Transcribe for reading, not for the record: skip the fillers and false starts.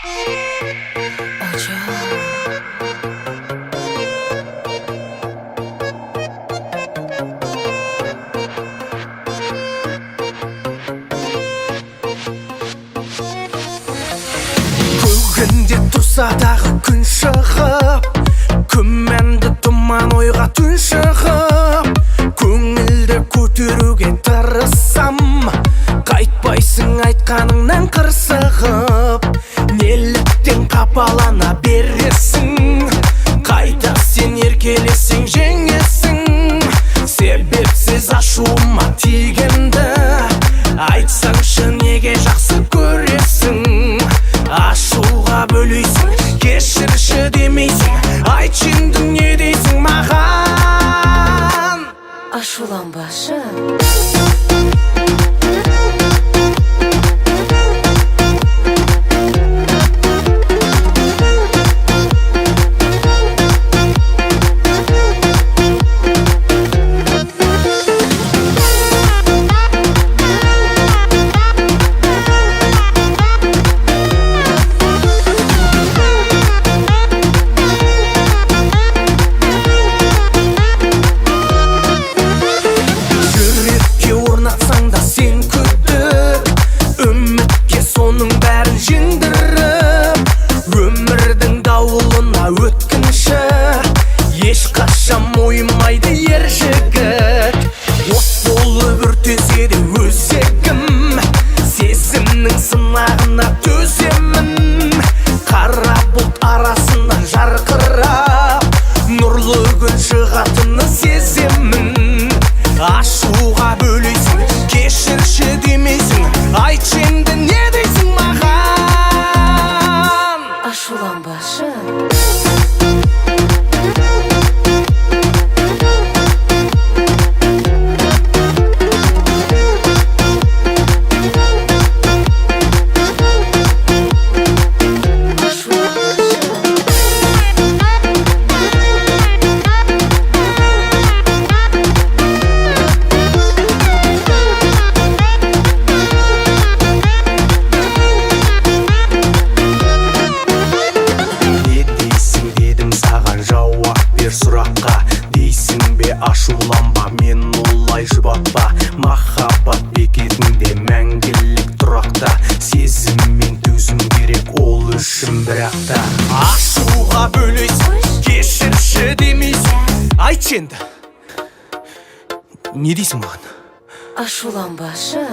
Көгінде тұрса дағы күн шығып, күмәнді тұман ойға түн шығып, көңілді көтеруге тырыссам, қайтпайсың айтқаныңнан қырсығып. Неліктен қапалана бересің, қайта сен еркелесең жеңесің. Себепсіз ашуыма тигенді айтсаңшы, неге жақсы көресің? Ашуға бөлейсің, кешірші демейсің, айтшы енді не дейсің маған? Ашуланбашы. Жүрекке орнатсаң да сен күдік, үмітке соның бәрін жеңдіріп, өмірдің дауылына өткінші ешқашан мойымайды ер жігіт. От болып өртенсе де өзегім, сезімнің сынағына төземін. Қара бұлт арасынан жарқырап нұрлы күн шығатынын сеземін. Ашуға бөлейсің, кешірші демейсің, айтшы енді не дейсің маған? Ашуланбашы. Ашуланбашы. Не дейсің дедім саған, жауап бер сұраққа. Дейсің бе ашуланба, мен олай жұбатпа. Махаббат бекетінде мәңгілік тұрақта, сезіммен төзім керек ол үшін бірақ та. Ашуға бөлейсің, кешірші демейсің, айтшы енді не дейсің маған? Ашуланбашы.